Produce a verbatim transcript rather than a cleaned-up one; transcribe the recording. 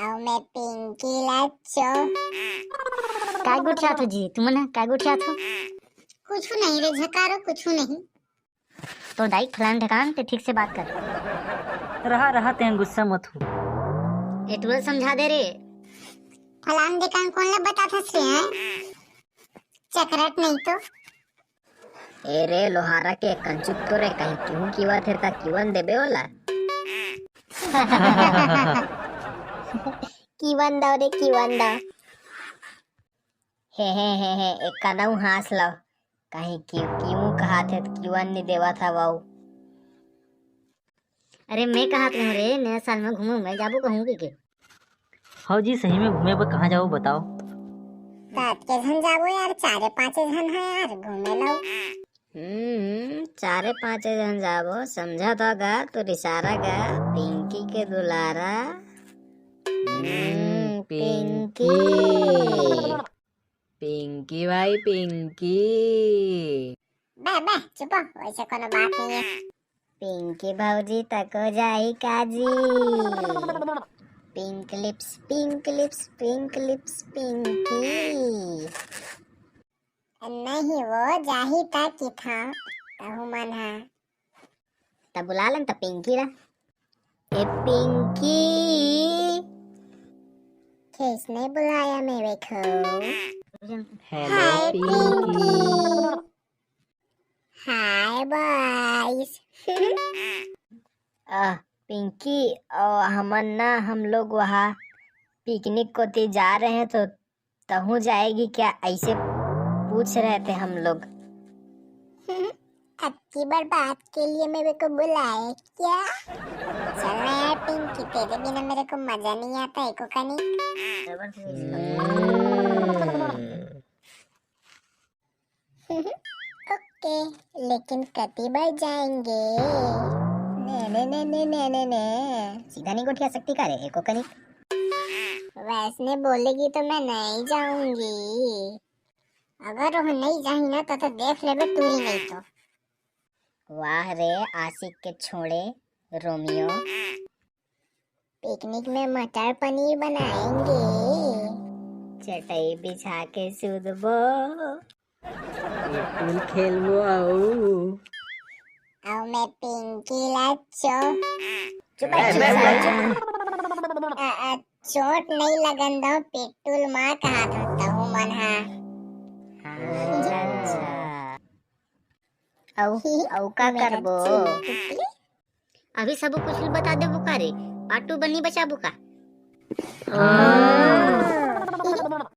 अउ मैं पिंकी ला चो। काय गोठियाथो जी, तुमन ह काय गोठियाथो? कुछु नहीं रे झकारो, कुछु नहीं। तो दाई, फलान ढेकान ते ठीक से बात कर। रहा, रहा, तें गुस्सा मत हो। ए टूरा ल समझा दे रे। फलान ढेकान कोन ला बताथस रे, हैं? चकरट नहीं तो। ए रे लोहारा के कंचुक, तो रे कहीं किहूं किवत हे त किवन देबे ओला। किवन दव रे, किवन दव। हे, हे, हे, हे, एक कनऊ हाँस लव। कहीं कि-, किहूं कहाथे त किवन नी देवत हवव। अरे मैं कहत रहूं रे, नया साल में घूमे उमे जाबो कहूं कि के? हव जी, सही में घूमे बर कहाँ जाबो बताओ? त अतके झन जाबो यार, चारे पाँचे झन ह यार, घूमे लव। हम्म, चारे पाँचे झन जाबो, समझा तो गा तोर इशारा गा, पिंकी के दुलारा। हम्म, पिंकी। पिंकी भाई, पिंकी। बे, बे, चुप हो, वैसे कोनो बात नहीं है। पिंकी भौजी तको जाही काजी। Pink lips, pink lips, pink lips, Pinki. नहीं वो जाही त किथा, तहु मन हा। त बुला लेन त पिंकी ला। ए पिंकी। किसने बुलाया मेरे को? Hello, हाय पिंकी। पिंकी। हाय बॉयज। आ, पिंकी, आ, हमन ना, हम लोग वहाँ पिकनिक कोती जा रहे हैं, तो तहूँ जाएगी क्या? ऐसे पूछ रहे थे हम लोग। अतकी बड़ बात के लिए मेरे को बुलाए क्या? चल ना यार पिंकी, तेरे बिना मेरे को मजा नहीं आता है कोकनी। हम्म। ओके, लेकिन कति बार जाएंगे? ने, ने, ने, ने, ने, ने, ने। सीधा नहीं गोठिया सकती का रे, एको कनी? वैसने बोलेगी तो मैं नहीं जाऊंगी। अगर वो नहीं जाही ना, तो, तो देख लेबे टूरी नहीं तो। वाह रे, आशिक के छोड़े, रोमियो। पिकनिक में मटर पनीर बनाएंगे। चटाई बिछा के सूतबो। पिट्टुल खेलबो अउ। अउ मैं पिंकी ला चो-, चुप, ए, चुप, बे, बे। चुप। अ, अ, चोट नहीं लगन दो, पिट्टुल माँ कहा था तहु मन हा। अच्छा, अच्छा। अउ, अउ का मेरा करबो? चिंटू। अभी सब कुछ बता देबो का रे? Part two बनी बचाबो का? हाँ।